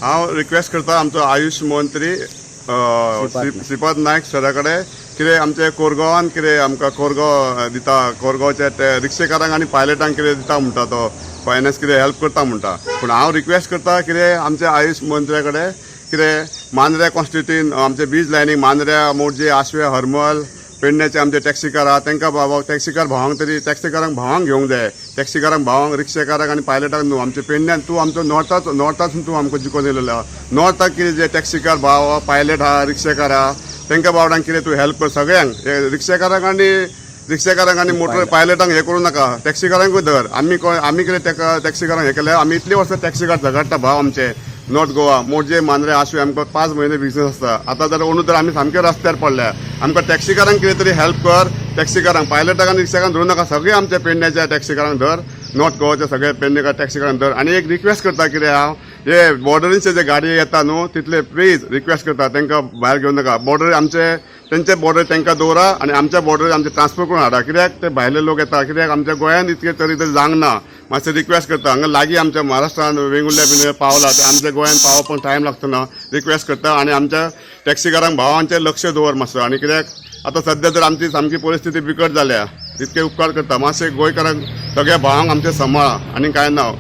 हांव रिक्वेस्ट करता आमचो आयुश मंत्री श्रीपाद नायक सरा कडेन, कितें आमचे कोरगांवान कितें आमकां कोरगांव दिता, कोरगांवचे ते रिक्षेकारांक आनी पायलटांक कितें दिता म्हणटा, तो फायनान्स कितें हेल्प करता म्हणटा. पूण हांव रिक्वेस्ट करता कितें आमच्या आयुश मंत्र्या कडेन, कितें मांद्र्या कॉन्स्टिट्यून आमचे बीच लायनीक मांद्र्या, मोरजे, आशवे, हरमल, पेडण्याचे आमचे टॅक्सीकार आहा, तांकां बाबा टॅक्सीकार भावांक तरी, टॅक्सीकारांक भावांक घेवंक जाय, टॅक्सीकारांक भावांक, रिक्षेकारांक आनी पायलटांक न्हू. आमच्या पेडण्यान तूं आमचो नॉर्थाच, नॉर्थासून तूं आमकां जिखोन येयलेलो आहा. नॉर्थाक कितें जे टॅक्सीकार भाव, पायलट आहा, रिक्षेकार आहा, तांकां बावडांक कितें तूं हेल्प कर सगळ्यांक. हे रिक्षेकारांक आनी मोटर पायलटांक हें करूं नाका, टॅक्सीकारांकूय धर. आमी आमी कितें ताका टॅक्सीकारांक हें केलें? आमी इतली वर्सां टॅक्सीकार झगडटा भाव. आमचे नॉर्थ गोवा, मोरजे, मांद्रे, आशवे आमकां 5 म्हयने बिजनेस आसता. आतां जर अंदू तर आमी सामके रस्त्यार पडल्या. आमकां टॅक्सीकारांक कितें तरी हेल्प कर, टॅक्सीकारांक. पायलटांक आनी रिक्षाकारांक धरूं नाका. सगळे आमच्या पेडण्याच्या टॅक्सीकारांक धर, नॉर्थ गोवाच्या सगळे पेडणेकार टॅक्सीकारांक धर. आनी एक रिक्वेस्ट करता कितें हांव, हे बॉर्डरींचे जे गाडये येता न्हू, तितले प्लीज रिक्वेस्ट करता, तांकां भायर घेवन नाका. बॉर्डर आमचे, तेंचे बॉर्डर तांकां दवरा आनी आमच्या बॉर्डर आमचे ट्रान्सफर करून हाडा. कित्याक ते भायले लोक येता? कित्याक आमच्या गोंयांत इतके तरी तरी जावंक ना. मातशें रिक्वेस्ट करता, हांगा लागीं आमच्या महाराष्ट्रान वेंगुर्ल्या बीन पावला, ते आमच्या गोंयांत पावप टायम लागतना ना. रिक्वेस्ट करता आनी आमच्या टॅक्सीकारांक भावांचें लक्ष दवर मातसो. आनी कित्याक आतां सद्या तर आमची सामकी परिस्थिती बिकट जाल्या. इतके उपकार करता, मातशें गोंयकारांक, सगळ्या भावांक आमचे सांबाळा, आनी कांय ना.